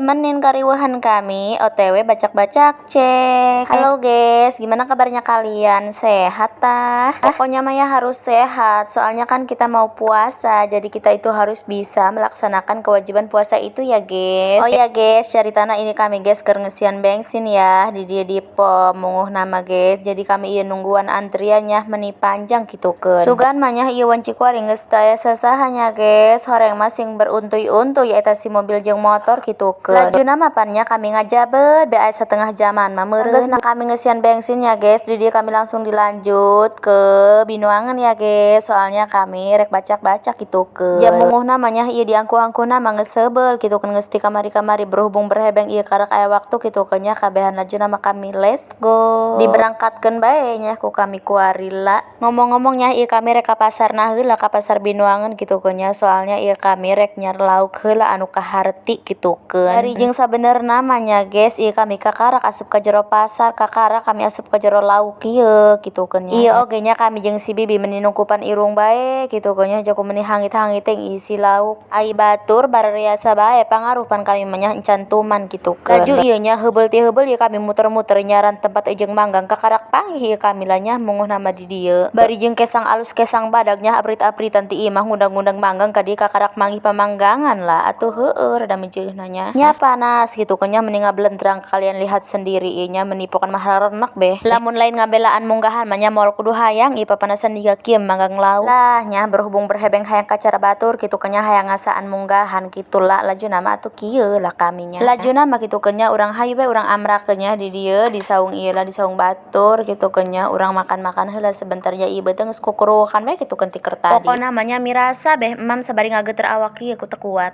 Temenin kariweuhan kami OTW bacak-bacak cek. Halo guys, gimana kabarnya kalian? Sehat tah? Pokoknya mah ya harus sehat, soalnya kan kita mau puasa, jadi kita itu harus bisa melaksanakan kewajiban puasa itu ya, guys. Oh ya guys, caritana ini kami, guys, keur ngeusian bensin ya di dieu di pom munguhna mah, guys. Jadi kami ieu nungguan antriannya meni panjang gitu keun. Sugan mah nya ieu wanci kuari geus teu aya sasaha nya, guys. Horeng mah sing beruntuy-untuy eta si mobil jeung motor gitu keun. Lajuna mah pan nya kami ngajabet be aya setengah jaman mah meureun. Geus kami ngeusian bensin ya, guys. Di dieu kami langsung dilanjut ke Binuangeun ya, guys. Soalnya kami rek bacak-bacak gitu keun. Jam munguhna mah nya ieu diangkuh-angkuhna mah geus seubel gitu kan, geus ti kamari-kamari berhubung berhebeng ieu karak aya waktu gitu keun nya kabehan, lajuna mah kami let's go. Diberangkatkeun bae nya ku kami kuari lah. Ngomong-ngomong nya, ieu kami rek ka pasar nah heula, ka pasar Binuangeun gitu keun nya, soalnya ieu kami rek nyiar lauk heula anu kaharti gitu keun. Ari jeung sabenerna mah nya, guys, ieu kami kakarak asup ka jero pasar, kakarak kami asup ka jero lauk ieu gitu keun nya. Ieu oge nya kami jeung si bibi meni nungkupan irung bae gitu keun nya, joko meni hangit-hangit teh isi lauk. Ai batur barariasa bae pangaruh pan kami mah nya encan tuman gitu keun. Laju ieu nya heubeul ti heubeul ieu kami muter-muter nyaran tempat ejeng manggang, kakarak panggih ieu kami lah nya munguhna mah di dieu. Bari jeung kesang alus kesang badag nya, abrit-abritan ti imah ngundang-ngundang manggang ka dieu, kakarak manggih pamanggangan lah atuh, heueuh rada meujeuhna nya. Nya panas gitu keun nya, meni ngablendrang, kalian lihat sendiri ieu nya, meni pokona mah hararenak beh. Lamun lain ngabelaan munggahan mah nya moal kudu hayang ieu papanasan jiga kieu manggang lauk. Lah nya berhubung berhebeng hayang ka acara batur kitu keun nya, hayang ngasaan munggahan kitu lah, lajuna mah atuh kieu lah kami nya. Lajuna mah kitu keun nya, urang hayu bae urang amrakeun nya di dieu, di saung ieu lah, di saung batur kitu keun nya, urang makan-makan heula sebentar ya, ieu beuteung geus kukuruwukan bae kitu keun ti keur tadi. Pokona mah nya mirasa beh emam sabari ngageter awak ieu ku teu kuat.